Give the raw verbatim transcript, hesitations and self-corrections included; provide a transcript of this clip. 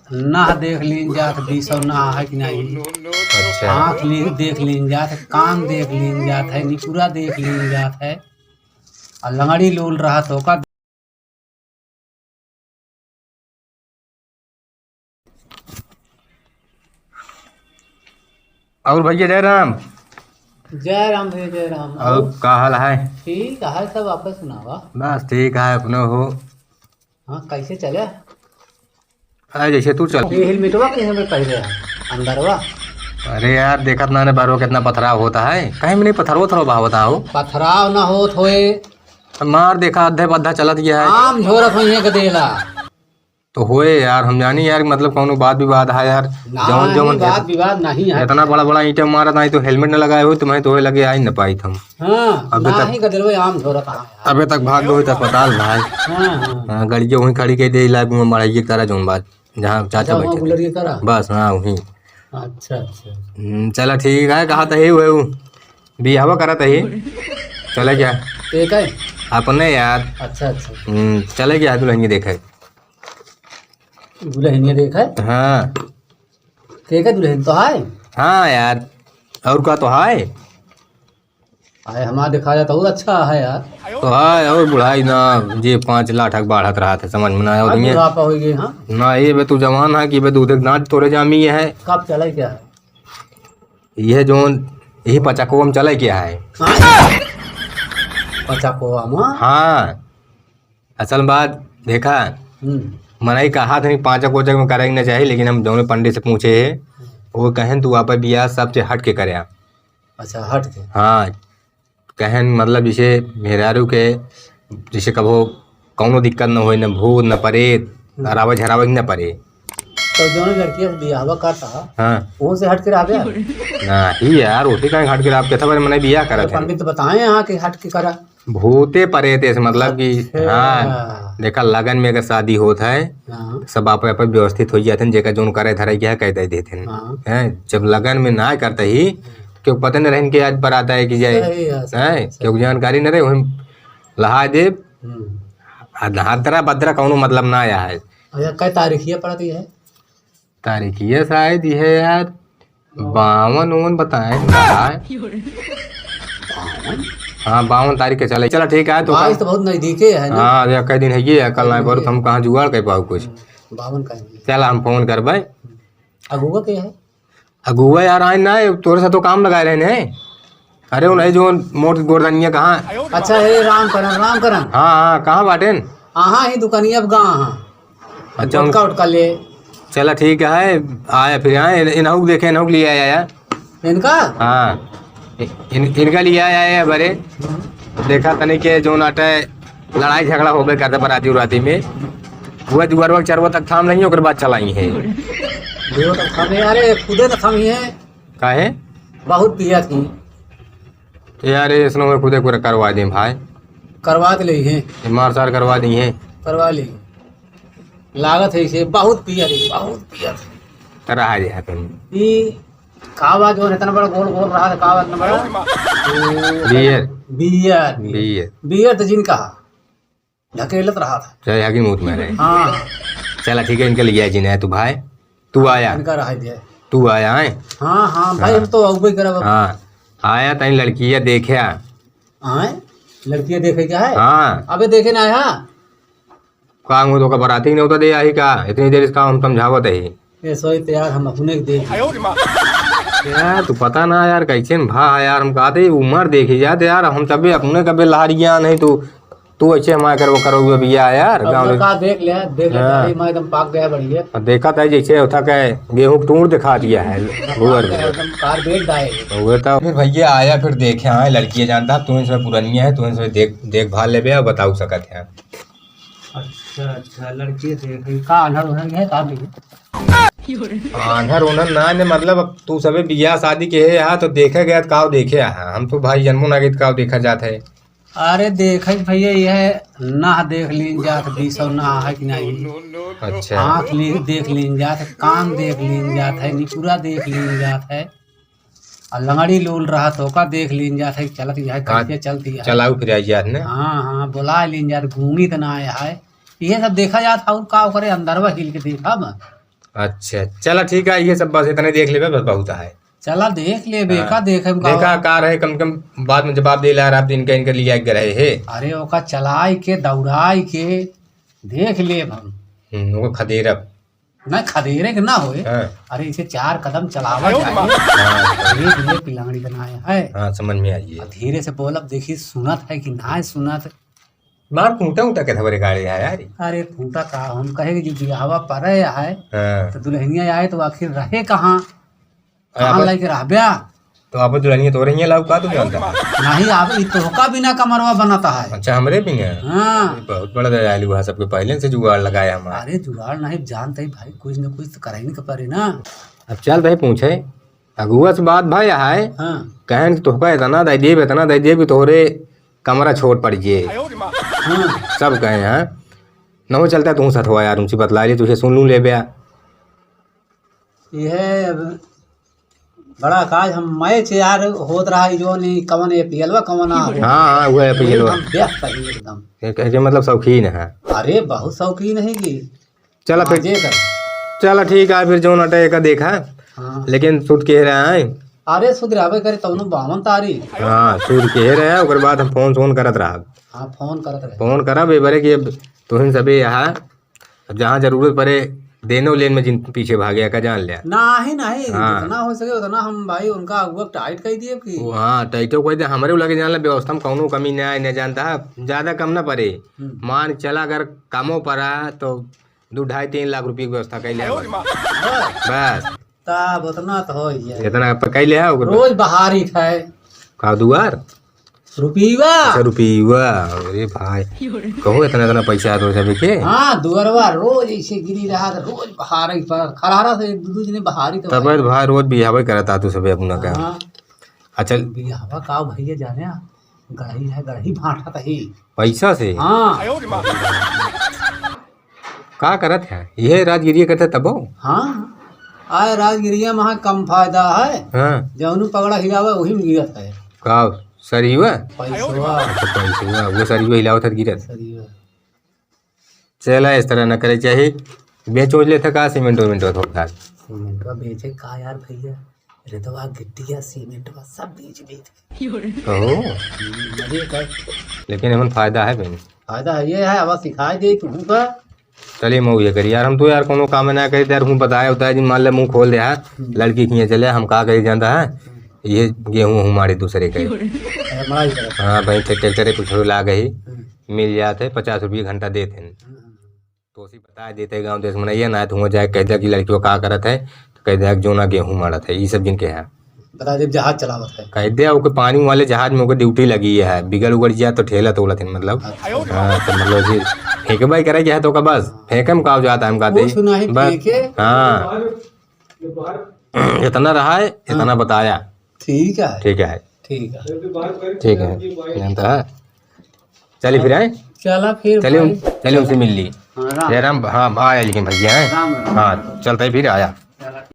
नाह देख लीन जात, बीसौ नाह है कि नहीं? अच्छा। आँख ली-, देख लीन जात, कान देख लीन जात है, निपुरा देख लीन जात है, और लंगड़ी लोल रहा तो का। और भैया जय राम। जय राम भैया, जय राम। और का हाल है? ठीक है, सब आपन सुनावा। बस ठीक है, अपनो हो। हाँ, कैसे चले? अरे, जैसे तू चल। ये हेलमेटवा के हमें पहले है, अंदरवा। अरे यार, देखत ना ने बारवा कितना पथराव होता है, कहीं में नहीं पथरवा थरवा बहावत हो। पथराव ना होत होए। मार देखा, अद्धे बद्धा चलत गया है। आम झोरत होइहे गदेला। तो होए यार, हम जानी यार, मतलब कौनो बात विवाद है यार। ना, जौन, जौन बात विवाद नहीं है। इतना बड़ा बड़ा ईंटे मारत, नहीं तो हेलमेट न लगाए हो, तुम्हें तो होए लगे आई न पाई हम। हाँ, अबे ना तक ही गदेलवे आम झोरत है यार। अबे तक भाग गए अस्पताल भाई। हाँ, हाँ। हाँ, गड़िया वहीं खड़ी कर दे, इलाज में मड़ाइए करा जौन बात। जहाँ चाचा अच्छा, वहाँ बैठे थे। गुलरिया करा? बस, हाँ, वहीं। अच्छा, अच्छा। हम्म, चला ठीक है, कहा तो है वो, बियाहवा करा तो ही। चला क्या? ठीक है। अपने यार। अच्छा, अच्छा। हम्म, चला क्या दुल्हनिया देखे? दुल्हनिया देखे? हाँ। ठीक है, दुल्हन तो है। हाँ यार, और का तो है? आए हमार देखा जाए तो और अच्छा है यार। तो है, और बुढ़ाई ना, जे पाँच लाठक बाढ़त रहा था, समझ में ना आया अब उतने। बुढ़ापा हो गए, हाँ। ना, ये बे तू जवान है कि बे दूध एक दांत तोरे जामी है। कब चले क्या है? ये जोन, यही पचाकोवा में चले क्या है? हाँ? पचाकोवा में? हाँ। असल बात देखा, हम्म। मनई कहा था नहीं, पाँचक ओचक में करे के ना चाहिए, लेकिन हम दोनों पंडित से पूछे है, वो कहें तू आप बियाह सबसे हट के करे। अच्छा, हट के। हाँ, कहन मतलब जैसे मेहरारू के जैसे कबो कौनो दिक्कत न होए, न भूत, न परेत, हम्म। अरावे झरावे के न परे। तो जौन लड़किया से बियाहवा करता, हाँ। वो से हट के रहबे? नहीं यार, उसे काहे हट के रहबे? केथा बारे मने बियाह करत है। पंडित बताए यहाँ कि हट के करा। भूते परेत ऐसे मतलब कि, अच्छा। हाँ, देखा लगन में अगर शादी होत है, हाँ। सब आप, आप व्यवस्थित हो जाते हैं, जेकर जौन करे धरे के है, कह दे देते हैं। हाँ। हैं, जब लगन में ना करते ही, क्यों पता न रहन के आज बरात आए कि जाए। सही है, सही हैं? है, सही। क्यों जानकारी न रहे, वहीं लहा देब। हम्म। आ हदरा बदरा कौनो मतलब ना आया है। अच्छा, कै तारीखिया पड़त है? तारीखिया शायद ये है यार, बावन ओवन बताए हैं, का है? हाँ, बावन तारीख के चले। चला ठीक है, तो आज कल तो बहुत नजदीके है ना? हाँ, अरे, कई दिन है ये, कल ना करो तो हम कहाँ जुगाड़ कर पाओ कुछ। बावन का है। चला, हम फोन करबे। अगुआ के है? अगुआ यार आए ना, तोरे से तो काम लगाए रहे हैं। अरे, उन्हें जो मोट गोरदनिया कहाँ? अच्छा, हे राम करण, राम करण। हाँ, हाँ, कहाँ बाटेन? आहा ही दुकानिया पे गा, हाँ। अच्छा, गुटका उटका ले। चला, ठीक है, आया फिर आए, इन-, इन्हू के देखे, इन्हू के लिए आया यार। इनका? हाँ, इन-, इनका लिए आया है बरे। देखा तनी के जो नाटे लड़ाई झगड़ा होबे करता बराती उराती में, वह दुआरवा के चरवा तक थाम नहीं, ओकर बाद चलाई है। दुआरवा तक थामे, अरे, खुदे न थामी है। काहे? बहुत पिया थी। तो यार, ये इसने मैं खुदे पूरा करवा दें भाई। करवा तो ले हैं। ये मार सार करवा दी है। करवा ले। लागत है इसे बहुत पिया रे, बहुत पिया थी। तो रहा दे अपन। ई का बात जो इतना बड़ा गोल गोल रहा था, का बात इतना बड़ा? बियर। बियर। बियर। बियर तो जिनका ढकेलत रहा था। चाहे आगे मुंह में रहे। हाँ। चला ठीक है, इनका लिया जी ना तू भाई, तू आया। इनका रहा दिया। तू आया है? हाँ, हाँ, भाई, हाँ। हम तो अउबे करब। हाँ, आया तई लड़किया देखे। आए? लड़किया देखे क्या है? हाँ। अबे देखे ना आया? का मुंह तो का बराती नहीं होता दे आई का? इतनी देर इसका हम समझावत है। ए, सोई तो यार, हम अपने के देख। यार, तू पता ना यार, कैसे न भा है यार, हम कहते ही उम्र देखी जाते यार, हम तबे अपने कबे लहरिया नहीं, तू, तू ऐसे हमारे करो, करो हुए भैया यार, अब गाँव तो में। का देख ले, देख ले, हाँ। गाड़ी में एकदम पाक गया बढ़िया। अब देखा था जैसे होता क्या है, गेहूं टूर दिखा दिया है, गोबर में। एकदम कार बेच डाए। वो तो फिर भैया आया, फिर देखे, हाँ, लड़की जानता, तू इनसे पुरनिया है, तू इनसे देख, देखभाल लेबे और बताऊ सकत है। अच्छा, अच्छा, लड़की देख रही। का आन्हर उन्हर है, का नहीं? आन्हर उन्हर ना ने, मतलब, अब तू सबे बियाह शादी के है यहाँ, तो देखे गया, तो काव देखे यहाँ? हम तो भाई जन्मो ना गए, तो काव देखा जात है? अरे देखे भैया, यह नाह देख लीन जात, बीसौ नाह है कि नहीं? अच्छा। आँख ली-, देख लीन जात, कान देख लीन जात है, निपुरा देख लीन जात है। आ लंगड़ी लोल रहा तो ओका देख लीन जात है, चलत यह हाँ, कैसे चलती है। चलाऊ फिराई जात ने। हाँ, हाँ, बोला लीन जात, घूमी त ना आया है। ये सब देखा जात है, और का ओकरे अंदरवा हिल के देखा बा। अच्छा, चला ठीक है, ये सब बस इतने देख लेबे, बस बहुत है। चला देख लेबे, हाँ। का देखे में का देखा हो? का रहे, कम कम बाद में जवाब दे ला रहा, इनका, इनका लिया के रहे है। अरे ओका चलाई के, दौड़ाई के देख लेब हम। हम्म, ओका खदेरब। ना, खदेरे के ना होए। हाँ। अरे इसे चार कदम चलावा जाए। हाँ। अरे ये पिलानी बनाए है। हाँ, समझ में आई है। अब धीरे से बोलब, देखी सुनत है कि ना सुनत। मार खूंटा उंटा के धरे गाड़े है यार। अरे खूंटा का, हम कहे कि जो बियाहवा परे है, हाँ। तो दुल्हनिया आए तो आखिर रहे कहाँ? अरे कहाँ आप लेके रहब्या? तो आप दुल्हनिया तो रहिए लाऊ का तू जानता है? नहीं, अब ई तोहका बिना कमरवा बनता है। अच्छा, हमरे बिना? हाँ। ये बहुत बड़ा दयालु है, सबके पहले से जुगाड़ लगाए हमारे। अरे जुगाड़ नहीं जानते ही भाई, कुछ न कुछ तो कराई नहीं पड़े ना। अब चल भाई पूछे, अगुआ से बात भाई है। हाँ। कहन कि तोहका इतना दे देब, इतना दे देब कि तोहरे कमरा छोट पड़ जाए। हाँ। सब कहे हैं। न हो चलता तू सथवा यार, उनसे बतला ले, तुझे सुन लूँ ले बया। यह अब बड़ा काज हम मैच यार होत रहा, ई जो नहीं कवन ये पियलवा कवन आ हो। हाँ, हाँ, वो है पियलवा। हम व्यस्त है एकदम। ये कह के मतलब शौकीन है। अरे बहुत शौकीन है कि चला फिर। मजे कर। चला ठीक है, फिर जौन अटे का देखा। हाँ। लेकिन सूट के रहा है। अरे सूट रहबे करे तौनो बावन तारीख। हाँ, सूट के रहा, ओकर बाद हम फोन सोन करत रहब। हाँ, फोन करत रहे। फोन करब ए बरे कि अब तुहिन सबे यहाँ अब जहाँ जरूरत पड़े, देनो लेन में जिन पीछे भागे का जान लिया। नाही, नाही, हाँ। जितना हो सके उतना हम भाई उनका अगुआ टाइट कर दिए कि वो हाँ, टाइटो कर दे, हमरे लगे जान ले व्यवस्था में कौनो कमी ना आए, ना जानता है, ज्यादा कम ना पड़े। हम्म। मान चला अगर कमो पड़ा तो दो ढाई तीन लाख रुपये की व्यवस्था कर लिया। बस। तब उतना तो हो ही जाए। इतना पर कह ले है, ओकर रोज बहारी खाए। का दुआर? रुपीवा। अच्छा, रुपीवा। अरे भाई, कहो इतना, इतना पैसा है तो सभी के? हाँ, दुअरवा रोज ऐसे गिरी रहा था, रोज बहारी पर, खलारा से एक दू, दू जने बहारी तो तब भाई। भाई रोज बिहावे करता तू सभी अपना का। हाँ। अच्छा। बिहावा का भैया जाने, गढ़ही है, गढ़ही भांटा तही। पैसा से? हाँ। का करत है? यह राजगिरिया करत है तबो? हाँ, आए राजगिरिया में कम फायदा है। हाँ। जौनू पगड़ा हिलावे, वही में गिरत है। का सरियुआ? पैसवा। अच्छा, पैसवा, वो सरियुआ हिलावत है गिरत। सरियुआ। चला, इस तरह न करे चाही। बेच उच लेता का सीमेंट उमेंट थोड़ा? सीमेंटवा बेचे का यार भैया? रेतवा, गिट्टिया, सीमेंटवा सब बेच बेच के। कहो। हम्म, मजे कर। लेकिन एमन फायदा है बहन। फायदा है ये है, अब सिखाई दे तू का। चलिए, मैं ये करी यार, हम तो यार कोनो काम ना करी यार, हूँ बताया होता है जी, मान ले मुँह खोल दे है, हम्म। लड़की किए चले, हम का करी जानता है, हम्म। ये गेहूँ वहूँ मारे दूसरे के। अरे, मार ही करे। हाँ भाई, ट्रैक्टर कुछ ला गई, हम्म। मिल जाते, पचास रुपये घंटा देते हैं। हम्म। तो उसी बता देते गाँव देश मनइया ना, तो हुआ जाए कह दिया कि लड़कियों का करत है, तो कह दिया कि जो ना गेहूँ मारत है, ये सब जिनके है। बता दे जहाज चलावत है। कह दिया ओके पानी वाले जहाज में ओके ड्यूटी लगी है, बिगड़ उगड़ जाए तो ठेला तोलत है मतलब। अच्छा। हाँ, तो मतलब जी फेंकबा ही करे के है तो का बस फेंके में का जाता है हम कहते कुछ नहीं बस। फेंके। हाँ। इतना रहा है, इतना हाँ। बताया। ठीक है। ठीक है। ठीक है। ठीक है। ठीक है। जानता है। चली फिर, आए? चला फिर चली भाई। उन-, चली उनसे मिल ली। हाँ, राम। जय राम, हाँ, भाई, लेकिन भैया हैं। राम राम। हाँ, चलता है फिर, आया।